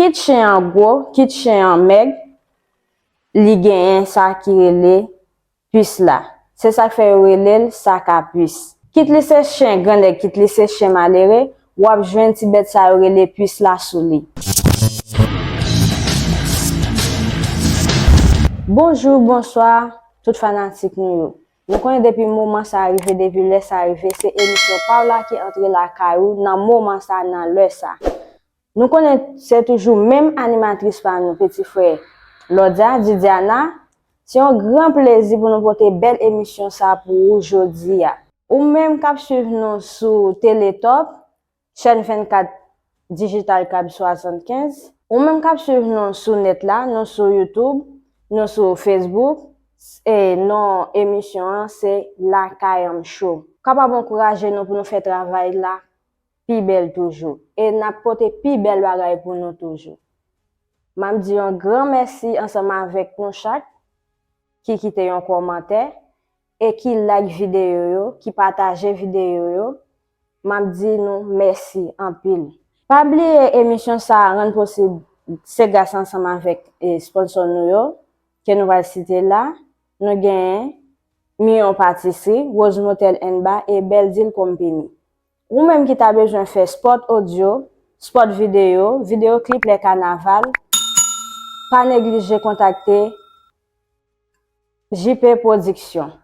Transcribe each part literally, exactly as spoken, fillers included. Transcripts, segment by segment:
Kit chen an gwo, kit chen an mèg, li genyen sa ki rele pis la. Se sa k fè yo rele l sak a pis. Kit li se chen grannèg, kit li se chen malere, w ap jwenn ti bèt sa yo rele pis la sou li. Bonjou, bonswa, tout fanatik nou yo. Nou konnen depi moman sa rive, depi lè sa rive, se emisyon pa w la ki antre lakay ou nan moman sa, nan lè sa. Nou konnen se toujou menm animatris pa nou, peti frè Lòdya, Didiana. Se yon gran plezi pou nou pote bèl emisyon sa pou ou jodi a. Ou menm k ap swiv nou sou Teletòp, chèn vennkat Digital Cab swasannkenz. Ou menm k ap swiv nou sou nèt la, nou sou YouTube, nou sou Facebook, e non emisyon an se Lakay Anm Show. Kapab ankouraje nou pou nou fè travay la pi bèl toujou. E n ap pote pi bèl bagay pou nou toujou. M ap di yon gran mèsi ansanm avèk nou chak ki kite yon kòmantè e ki like videyo yo, ki pataje videyo yo. M ap di nou mèsi anpil. Pa bliye emisyon sa a rann posib se gras ansanm avèk, e, sponsò nou yo, ke nou pral site la. Nou genyen Miyon Patisri, Rose Motel and Bar e Bèl Deal Company. Ou menm ki ta bezwen fè spòt odyo, spòt videyo, videyo klip lè kanaval, pa neglije kontakte J P Pwodiksyon.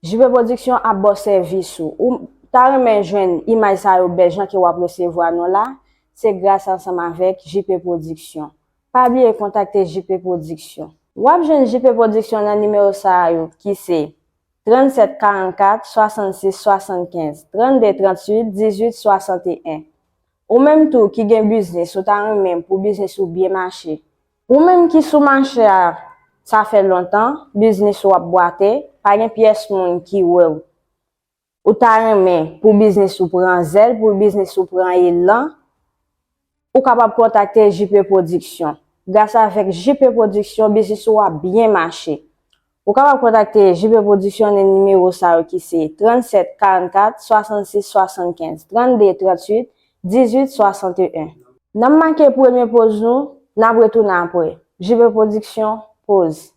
J P Pwodiksyon ap ba w sèvis ou. Ou ta renmen jwenn imaj sa yo bèl jan ke w ap resevwa nou la, se gras ansanm avèk J P Pwodiksyon. Pa bliye kontakte J P Pwodiksyon. W ap jwenn J P Pwodiksyon nan nimewo sa yo ki se trannsèt karannkat swasannsis swasannkenz, trannde tranntuit dizuit swasanteyen. Ou menm tou ki gen biznis, ou ta renmen pou biznis ou byen mache. Ou menm ki sou mache a, sa fè lontan, biznis ou ap bwate, pa gen pyès moun ki wè w. Ou ta renmen pou biznis ou pran zèl, pou biznis ou pran elan, ou kapab kontakte J P Pwodiksyon. Gras avèk J P Pwodiksyon, biznis ou ap byen mache. Ou kapab kontakte J P Pwodiksyon nan nimewo sa yo ki se trannsèt karannkat swasannsis swasannkenz, trannde tranntuit dizuit swasanteyen. N ap make premye poz nou, n ap retounen apre. J P Pwodiksyon, poz.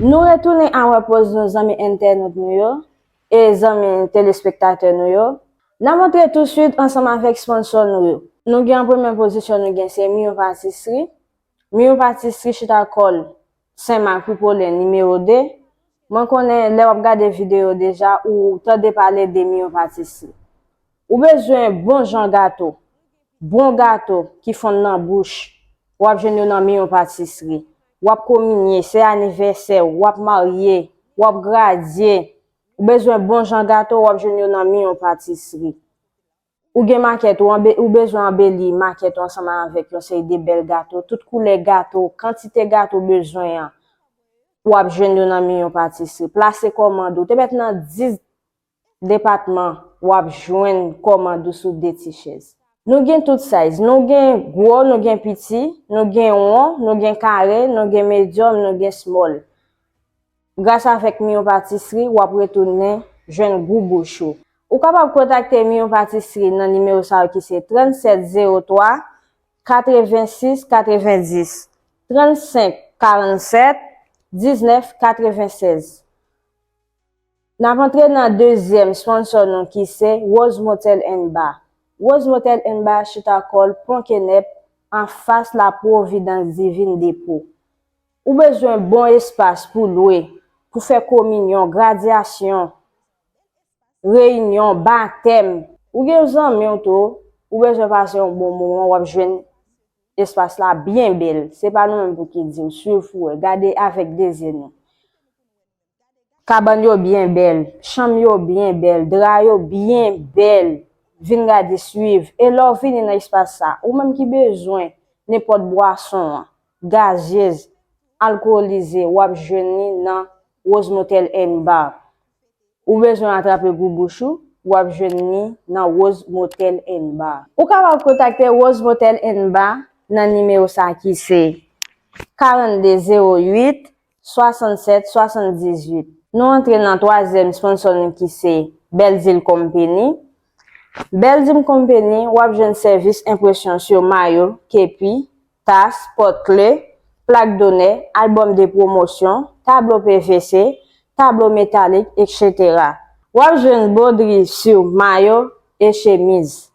Nou retounen apre poz nou, zanmi entènot nou yo e zanmi telespektatè nou yo. N a montre tousuit ansanm avèk sponsò nou yo. Nou gen an premye pozisyon, nou gen se Miyon Patisri. Miyon Patisri chita kò l Senmak, Ripolen, nimewo de. Mwen konnen lè w ap gade videyo deja, ou tande pale de Miyon Patisri. Ou bezwen bon jan gato, bon gato ki fonn nan bouch, w ap jwenn yo nan Miyon Patisri. W ap kominye, se anivèsè w, w ap marye, w ap gradye, ou bezwen bon jan gato, w ap jwenn yo nan Miyon Patisri. Ou gen makèt, ou, anbe, ou bezwen anbeli makèt ou ansanm avèk yon seri de bèl gato, tout koulè gato, kantite gato ou bezwen an, w ap jwenn yo nan Miyon Patisri. Plase kòmand ou. Te mèt nan dis depatman, w ap jwenn kòmand ou sou de ti chèz. Nou gen tout size. Nou gen gwo, nou gen piti, nou gen won, nou gen kare, nou gen medium, nou gen small. Gras avèk Miyon Patisri, w ap retounen jwenn gou bouch ou. Ou kapab kontakte Miyon Patisri nan nimewo sa yo ki se trannsèt zewo twa, katrevensis katrevendis, trannsenk karannsèt, diznèf katrevensèz. N ap antre nan dezyèm sponsor nou ki se Rose Motel and Bar. Rose Motel and Bar chita kò l Pon Kenèp anfas La Providence Divine Dépôt. Ou bezwen bon espas pou lwe, pou fè kominyon, gradyasyon, reyinyon, batèm. Ou gen zanmi w tou, ou bezwen pase yon bon moman, w ap jwenn espas la byen bèl. Se pa nou menm pou ki di w, swiv pou wè, gade avèk de zye nou. Kabann yo byen bèl, chanm yo byen bèl, dra yo byen bèl. Vin gade, swiv. E lè w vini nan espas sa, ou menm ki bezwen nenpòt bwason an, gazyez, alkolize, w ap jwenn li nan Rose Motel and Bar. Ou bezwen atrape gou bouch ou, w ap jwenn li nan Rose Motel and Bar. Ou kapab kontakte Rose Motel and Bar nan nimewo sa ki se karannde zewo uit, swasannsèt, swasanndizuit. Nou antre nan twazyèm sponsor nou ki se Bèl Dil Company. Bèl Dil Company, w ap jwenn sèvis enpresyon sou mayo, kepi, tas, pòt kle, plak donè, albòm de pwomosyon, tablo P V C, tablo metalik, etsetera. W ap jwenn bwodri sou mayo e chemiz.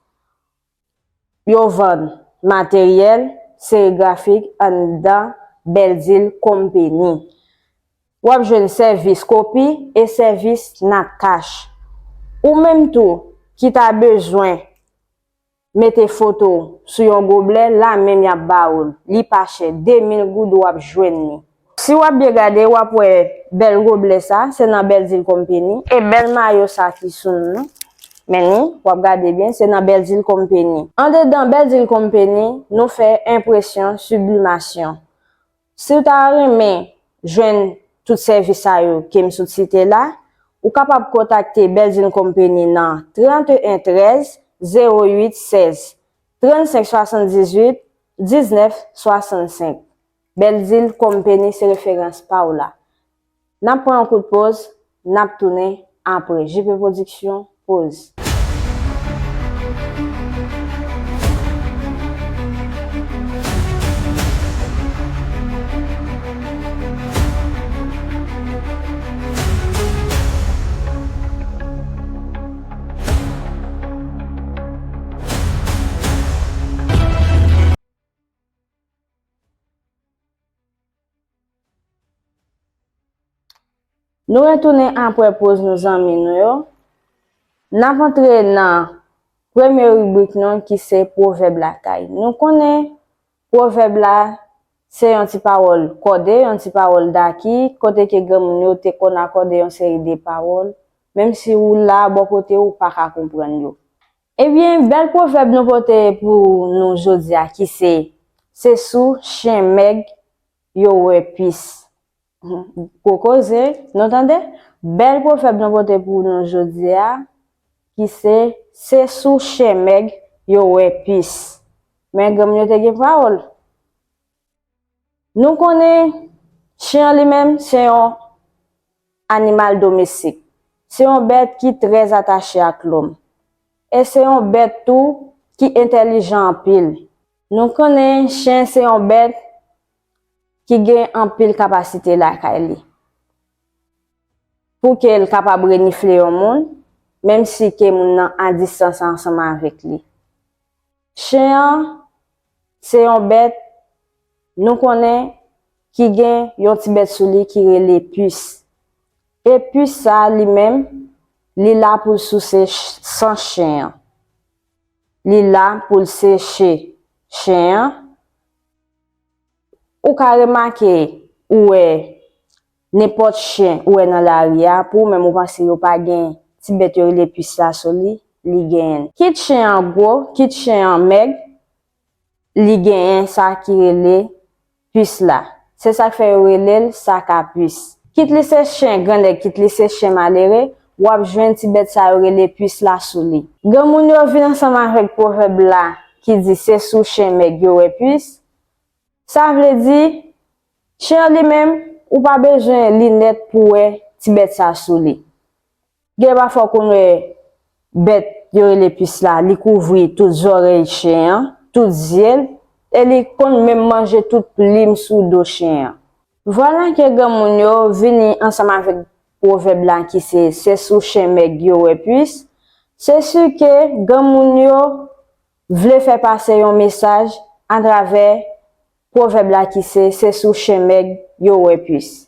Yo vann materyèl serigrafik anndan Bèl Dil Company. W ap jwenn sèvis kopi e sèvis nan kach. Ou menm tou ki ta bezwen mete foto w sou yon goblè, la menm y ap ba ou l. Li pa chè, de mil goud w ap jwenn li. Si w ap byen gade, w ap wè bèl goblè sa, se nan Bèl Dil Company. E bèl mayo sa ki sou nou, men ni, w ap gade byen, se nan Bèl Dil Company. Andedan Bèl Dil Company, nou fè enpresyon, siblimasyon. Si w ta renmen jwenn tout sèvis sa yo ke m sot site la, ou kapab kontakte Bèl Dil Company nan trannteyen trèz zewo uit sèz, trannsenk swasanndizuit diznèf swasannsenk. Bèl Dil Company se referans pa w la. N ap pran yon kout poz, n ap tounen apre. J P Production, poz. Nou retounen apre poz nou zanmi nou yo. N ap antre nan premye ribrik nou ki se pwovèb lakay. Nou konnen pwovèb la se yon ti pawòl kòde, yon ti pawòl daki, kote ke granmoun yo te konn akòde yon seri de pawòl, menm si ou la bò kote ou pa ka konprann yo. Ebyen, bèl pwovèb nou pote pou nou jodi a ki se, se sou chen mèg yo wè pis. Gwo koze, nou tande? Bèl pwovèb nou pote pou nou jodi a ki se, se sou chen mèg yo wè pis. Men granmoun yo te gen pawòl. Nou konnen chen an li menm se yon animal domestik. Se yon bèt ki trè atache ak lòm. E se yon bèt tou ki entèlijan anpil. Nou konnen chen se yon bèt ki gen anpil kapasite lakay li. Pou ke l kapab renifle yon moun, menm si ke moun nan a distans ansanm avèk li. Chen an se yon bèt nou konnen ki gen yon ti bèt sou li ki rele pis. E pis sa li menm, li la pou l souse ch-, san chen an. Li la pou l seche chen an. Ou ka remake, ou wè nenpòt chen ou wè nan lari a, pou ou menm ou panse yo pa gen ti bèt yo rele pis la sou li, li genyen l. Kit chen an gwo, kit chen an mèg, li genyen sa ki rele pis la. Se sa k fè yo rele l sak a pis. Kit li se chen grannèg, kit li se chen malere, w ap jwenn ti bèt sa yo rele pis la sou li. Granmoun yo vin ansanm avèk pwovèb la ki di se sou chen mèg yo wè pis. Sa vle di, chen an li menm, ou pa bezwen linèt pou wè ti bèt sa sou li. Gen pafwa w konn wè bèt yo rele pis la, li kouvri tout zòrèy chen an, tout zye l, e li konn menm manje tout plim sou do chen an. Vwala ke granmoun yo vini ansanm avèk pwovèb la ki se, se sou chen mèg yo wè pis, se si ke granmoun yo vle fè pase yon mesaj atravè pwovèb la ki se, se sou chen mèg yo wè pis.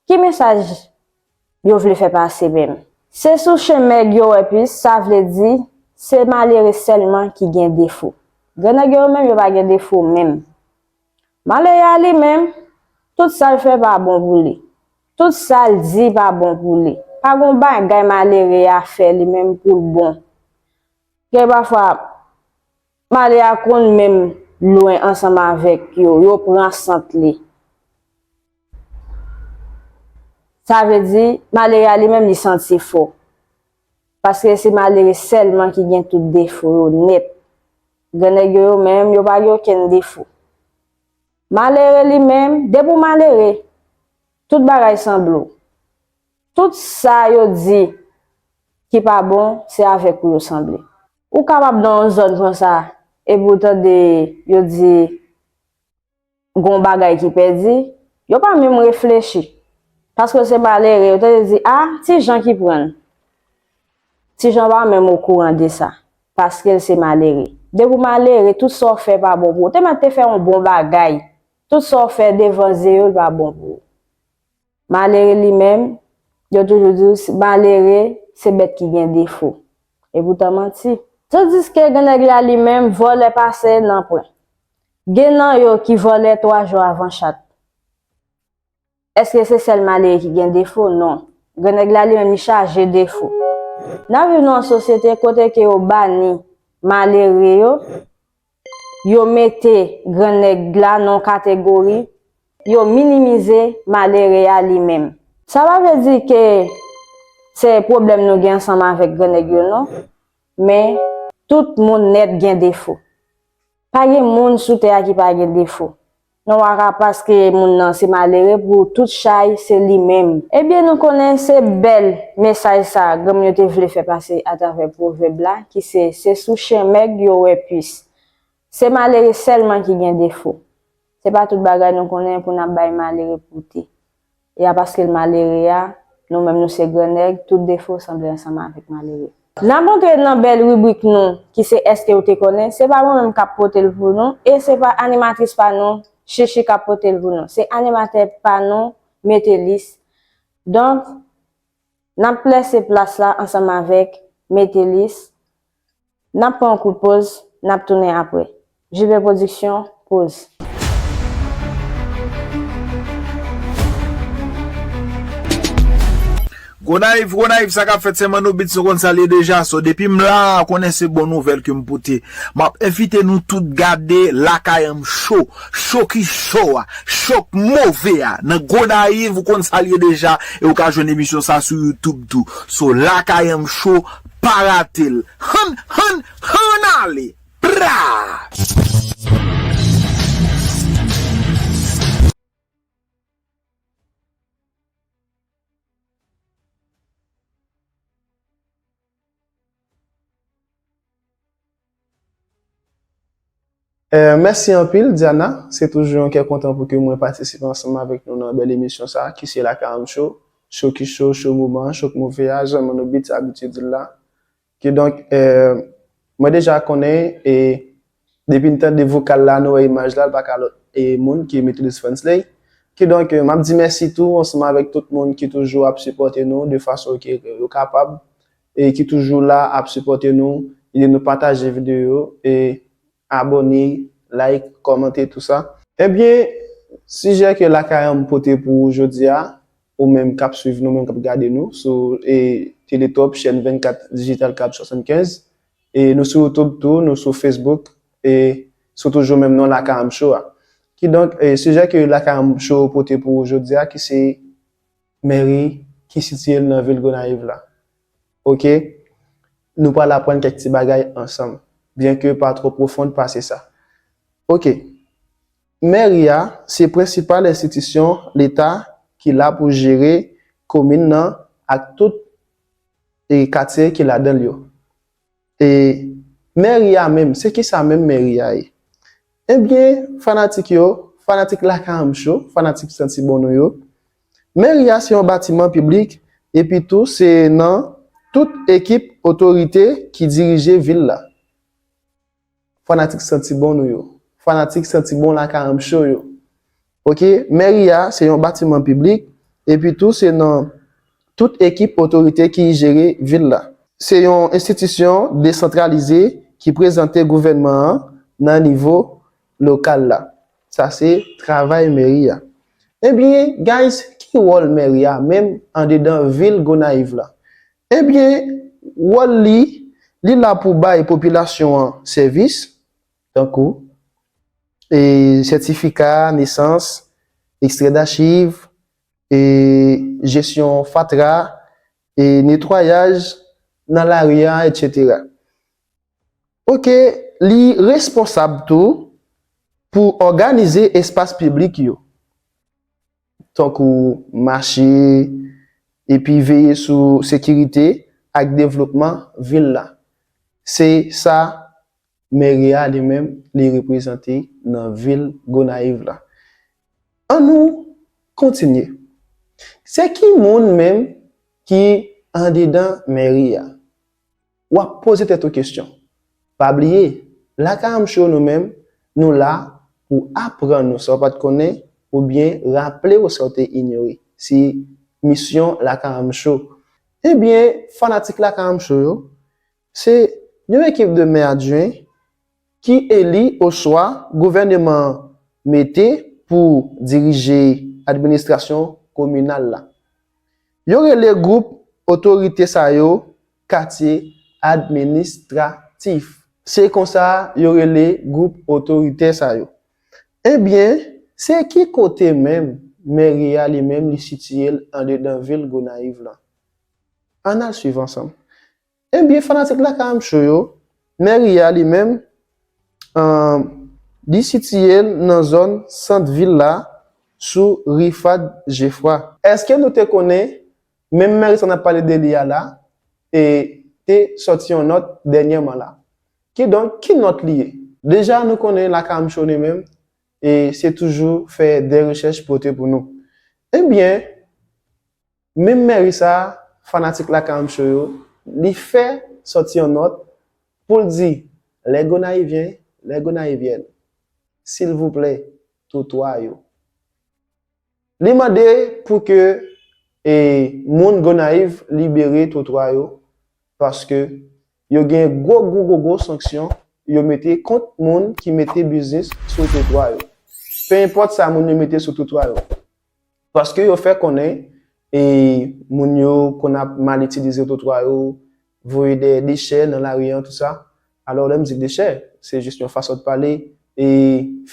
Ki mesaj yo vle fè pase menm? Se sou chen mèg yo wè pis, sa vle di se malere sèlman ki gen defo. Grannèg yo menm yo pa gen defo menm. Malere a li menm, tout sa l fè pa bon pou li. Tout sa l di pa bon pou li. Pa gon bagay malere a fè li menm pou l bon. Gen pafwa, malere a konn menm lwen ansanm avèk yo, yo pran sant li. Sa vle di, malere a li menm li santi fò. Paske se malere sèlman ki gen tout defo yo nèt. Grannèg yo, yo menm, yo pa gen okenn defo. Malere li menm, depi w malere, tout bagay sanble w. Tout sa yo di ki pa bon, se avèk ou yo sanble. Ou kapab nan yon zòn konsa, epi w tande yo di gon bagay ki pèdi, yo pa menm reflechi. Paske se malere, yo tande di, a, ti Jan ki pran l. Ti Jan pa menm okouran de sa, paske l se malere. Depi w malere, tout sa w fè pa bon pou ou. Te mèt te fè yon bon bagay, tout sa w fè devan zye yo, l pa bon pou ou. Malere li menm, yo toujou di w, malere se bèt ki gen defo. E poutan manti. Tandiske grannèg la li menm, vòlè pase nanpwen. Gen nan yo ki vòlè twa jou avan chat. Èske se sèl malere ki gen defo? Non. Grannèg la li menm li chaje defo. N ap viv nan yon sosyete kote ke yo bani malere yo, yo mete grannèg la nan yon kategori, yo minimize malere a li menm. Sa pa vle di ke se pwoblèm nou gen ansanm avèk grannèg yo non, men tout moun nèt gen defo. Pa gen moun sou tè a ki pa gen defo. Non, pa ka paske moun nan se malere pou tout chay se li menm. Ebyen, nou konnen se bèl mesaj sa granmoun yo te vle fè pase atravè pwovèb la, ki se, se sou chen mèg yo wè pis. Se malere sèlman ki gen defo. Se pa tout bagay nou konnen pou n ap bay malere pote. E a paske l malere a, nou menm nou se grannèg, tout defo sanble ansanm avèk malere. N ap antre nan bèl ribrik nou, ki se èske ou te konnen? Se pa mwen menm k ap pote l pou nou, e se pa animatris pa nou, Chichi, k ap pote l pou nou. Se animatè pa nou, Metelis. Donk, n ap lese plas la ansanm avèk Metelis. N ap pran yon kout poz, n ap tounen apre. J P Production, poz. Gonayiv, Gonayiv, sa k ap fèt? Se Manno Beats, nou konn sa l ye deja. So, depi m la, konnen se bon nouvèl ke m pote. M ap envite nou tout gade Lakay Anm Show. Cho ki cho a, cho k move a. Nan Gonayiv, ou konn sa l ye deja. E ou ka jwenn emisyon sa sou YouTube tou. So, Lakay Anm Show, pa rate l. Hann, hann, hann ale! Pra! Eh, mèsi anpil, Diana. Se toujou yon kè kontan pou ke mwen patisipe ansanm avèk nou nan bèl emisyon sa a, ki se Lakay Anm Show. Cho ki cho, cho moman, cho k move a, jan Manno Beats abitye di l la. Kidonk, eh, mwen deja konnen, e depi n tande vokal la, nou wè imaj la, l pa ka lòt e moun ke Metelis Fransley. Kidonk, eh, m ap di mèsi tou, ansanm avèk tout moun ki toujou ap sipòte nou de fason ke yo kapab, e ki toujou la ap sipòte nou, ede nou pataje videyo yo, e abòne, like, kòmante, tou sa. Ebyen, sijè ke Lakay Anm pote pou ou jodi a, ou menm k ap swiv nou, menm k ap gade nou sou e, Teletop, chèn vennkat dijital kab swasannkenz, E nou sou YouTube tou, nou sou Facebook, e sou toujou menm non Lakayam Show a. Kidonk, e sijè ke Lakayam Show pote pou ou jodi a, ki se mèri ki sitiye l nan vil Gonayiv la. Oke? Nou pral aprann kèk ti bagay ansanm, byen ke pa twò pwofon pase sa. Oke. Mèri a se prensipal enstitisyon Leta ki la pou jere komin nan ak tout e katye ki ladan l yo. E mèri a menm, se kisa menm mèri a ye? Ebyen, fanatik yo, fanatik Lakayam Show, fanatik Santi Bon Nou yo, mèri a se yon batiman piblik, epi tou se nan tout ekip otorite ki dirije vil la. Fanatik Santi Bon Nou yo, fanatik Santi Bon Lakayam Show yo. Oke, mèri a se yon batiman piblik, epi tou se nan tout ekip otorite ki jere vil la. Se yon enstitisyon desantralize ki prezante gouvènman an nan nivo lokal la. Sa se travay mèri a. Ebyen, guys, ki wòl mèri a menm andedan vil Gonayiv la? Ebyen, wòl li, li la pou bay popilasyon an sèvis, tankou e sètifika nesans, ekstrè dachiv, e jesyon fatra, e netwayaj nan lari a, etsetera. Oke, li responsab tou pou òganize espas piblik yo, tankou mache, epi veye sou sekirite ak devlopman vil la. Se sa mèri a li menm li reprezante nan vil Gonayiv la. Ann nou kontinye. Se ki moun menm ki andedan mèri a? W ap poze tèt ou kesyon. Pa bliye, Lakayam Show nou menm, nou la pou aprann ou sa w pa t konnen oubyen raple w sa w te inyore. Se misyon Lakayam Show. Ebyen, fanatik Lakayam Show yo, se yon ekip de mè adjwen ki eli oswa gouvèneman an mete pou dirije administrasyon kominal la. Yo rele gwoup otorite sa yo katye administratif. Se konsa yo rele gwoup otorite sa yo. Ebyen, se ki kote menm mèri a li menm li sitiye l andedan vil Gonayiv la? Ann al swiv ansanm. Ebyen, fanatik Lakayam Show yo, mèri a li menm, an, li sitiye l nan zòn sant vil la, sou ri Fad Jefra. Èske nou te konnen menm mèri sa n ap pale de li a la, e te sòti yon nòt dènyèman la? Kidonk, ki nòt li ye? Deja, nou konnen Lakayam Show li menm, e se toujou fè de rechèch pote pou nou. Ebyen, menm mèri sa a, fanatik Lakayam Show yo, li fè sòti yon nòt pou l di, les Gonaïviens, les Gonaïviennes, silvouplè, twotwa yo. Li mande pou ke, e, moun Gonayiv libere twotwa yo, paske yo gen gwo, gwo, gwo, gwo sanksyon yo mete kont moun ki mete biznis sou twotwa yo. Pe enpòt sa moun yo mete sou twotwa yo. Paske yo fè konnen, e, moun yo konn ap mal itilize twotwa yo, voye de dechè nan lari an, tou sa. Alò, lè m di dechè, se jis yon fason de pale, e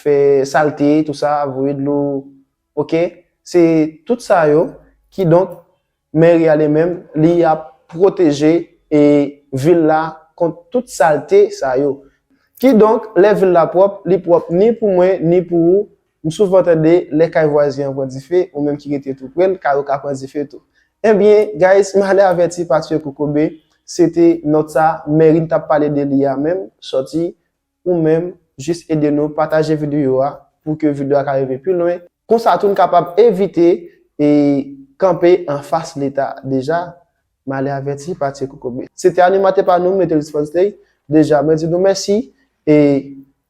fè salte, tou sa, voye dlo, oke? Se tout sa yo, kidonk, mèri a li menm, li ap pwoteje, e, vil la kont tout salte sa yo. Kidonk, lè vil la pwòp, li pwòp ni pou mwen, ni pou ou. M souvan tande lè kay vwazen an pran dife, ou menm ki rete tou pre l, kay ou ka pran dife tou. Ebyen, guys, m ale avèti pa tiye kokobe, se te nòt sa, mèri n t ap pale de li a menm, sòti, ou menm, jis ede nou pataje videyo a pou ke videyo a ka rive pi lwen. Konsa tou, n kapab evite e kanpe anfas Leta. Deja, m ale avèti pa tiye kokobe. Se te animatè pa nou, Metelis Fansley. Deja, mwen di nou mèsi e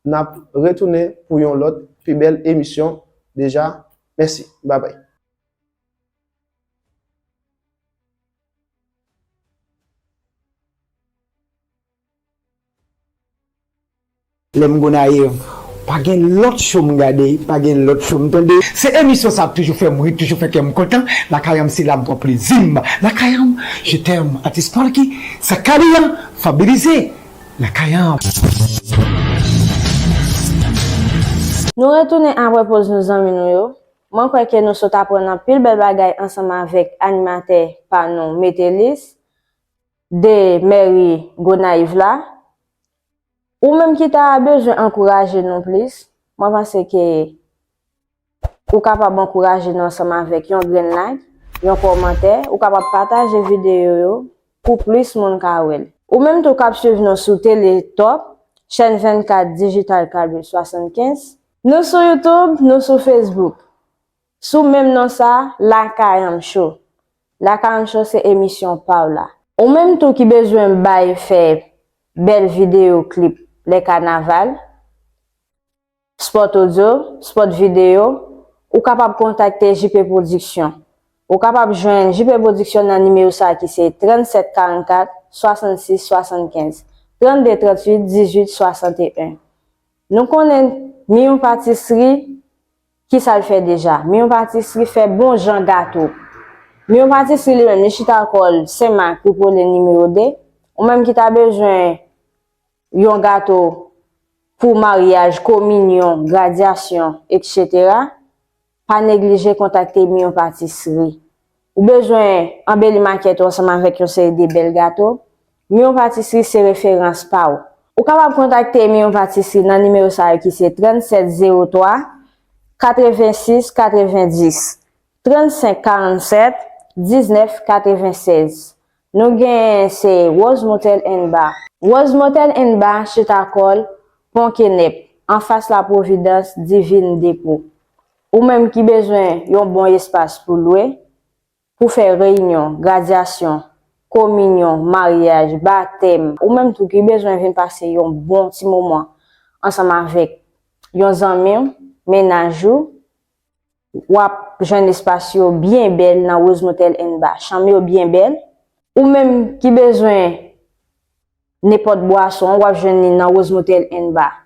n ap retounen pou yon lòt pi bèl emisyon. Deja, mèsi. Babay. Lè m Gonayiv, pa gen lòt show m gade, pa gen lòt show m tande. Se emisyon sa ap toujou fè m ri, toujou fè kè m kontan. Lakay an m se la m pran plezi m. Lakay an m, je t'aime, atis Palky, sa k ale an, Fabilize. Lakay an. Nou retounen apre poz nou zanmi nou yo. Mwen kwè ke nou sot aprann anpil bèl bagay ansanm avèk animatè pa nou Metelis de mèri Gonayiv la. Ou menm ki ta bezwen ankouraje nou plis, mwen panse ke ou kapab ankouraje nou ansanm avèk yon grenn like, yon kòmantè, ou kapab pataje videyo yo pou plis moun ka wè l. Ou menm tou k ap swiv nou sou Tele Top, chèn vennkat Digital Cable swasannkenz. Nou sou YouTube, nou sou Facebook. Sou menm non sa, Lakay an Show. Lakay an Show se emisyon pa w la. Ou menm tou ki bezwen bay fè bèl videyo klip lè kanaval, spot audio, spot videyo, ou kapab kontakte J P Production. Ou kapab jwenn J P Production nan nimewo sa ki se trannsèt karannkat swasannsis swasannkenz, trannde tranntuit dizuit swasanteyen. Nou konnen Miyon Patisri, ki sa l fè deja? Miyon Patisri fè bon jan gato. Miyon Patisri li menm, li chita kò l Senmak, Ripole nimewo de. Ou menm ki ta bezwen yon gato pou maryaj, kominyon, gradyasyon, etsetera, pa neglije kontakte Miyon Patisri. Ou bezwen anbeli makèt ou ansanm avèk yon seri de bèl gato? Miyon Patisri se referans pa w. Ou kapab kontakte Miyon Patisri nan nimewo sa yo ki se trannsèt zewo twa, katrevensis katrevendis, trannsenk karannsèt, diznèf katrevensèz. Nou genyen se Rose Motel and Bar. Rose Motel and Bar chita kò l Pon Kenèp, anfas La Providence Divine Dépôt. Ou menm ki bezwen yon bon espas pou lwe, pou fè reyinyon, gradyasyon, kominyon, maryaj, batèm, ou menm tou ki bezwen vin pase yon bon ti moman ansanm avèk yon zanmi w, mennaj ou, w ap jwenn espas yo byen bèl nan Rose Motel and Bar. Chanm yo byen bèl. Ou menm ki bezwen nenpòt bwason, w ap jwenn li nan Rose Motel and Bar.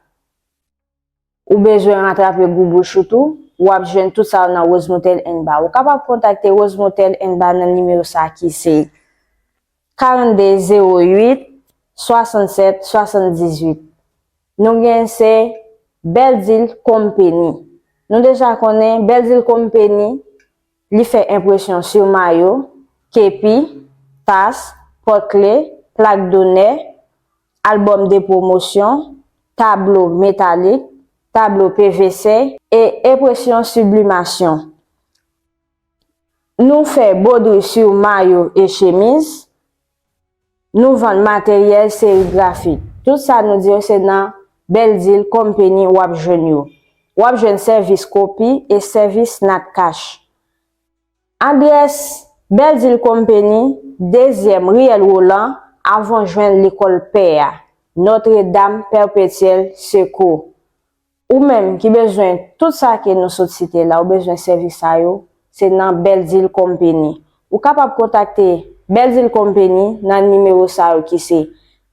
Ou bezwen ratrape gou bouch ou tou, w ap jwenn tout sa yo nan Rose Motel and Bar. Ou kapab kontakte Rose Motel and Bar nan nimewo sa ki se karannde zewo uit swasannsèt swasanndizuit. Nou gen se Bèl Dil Company. Nou deja konnen Bèl Dil Company, li fè enpresyon sou mayo, kepi, tas, pòtkle, plak donè, albòm de pwomosyon, tablo metalik, tablo P V C e enpresyon siblimasyon. Nou fè bwodri sou mayo e chemiz. Nou vann materyèl serigrafi. Tout sa nou di yo se nan Bèl Dil Company w ap jwenn yo. W ap jwenn sèvis kopi e sèvis Natcash. Adrès Bèl Dil Company, dezyèm riyèl Wolan, avan w jwenn lekòl Pè a, Notre Dame Perpétuelle Secours. Ou menm ki bezwen tout sa ke nou sot site la, ou bezwen sèvis sa yo, se nan Bèl Dil Company. Ou kapab kontakte Bèl Dil Company nan nimewo sa yo ki se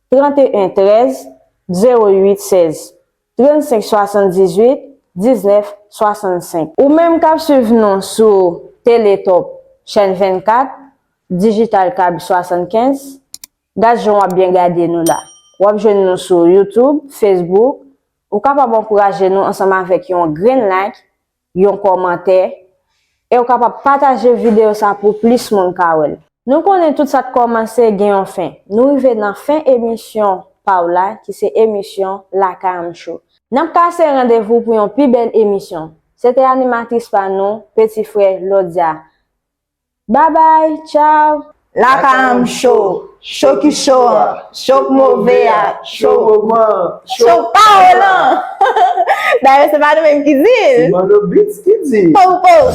tranteyen trèz zewo uit sèz, trannsenk swasanndizuit diznèf swasannsenk. Ou menm k ap swiv nou sou Teletop, chèn vennkat, Digital Cable swasannkenz, gad jan w ap byen gade nou la. W ap jwenn nou sou YouTube, Facebook. Ou kapab ankouraje nou ansanm avèk yon grenn like, yon kòmantè, e w kapab pataje videyo sa pou plis moun ka wè l. Nou konnen tout sa k kòmanse gen yon fen. Nou rive nan fen emisyon pa w la, ki se emisyon Lakay an Show. N ap kase randevou pou yon pi bèl emisyon. Se te animatris pa nou, peti frè Lodya. Babay, tchaw! Lakay an Show, cho ki cho a, cho k move a, cho, cho pa w lan! Dayè, se pa nou menm ki di l. Mano Beats ki di. Pow, pow!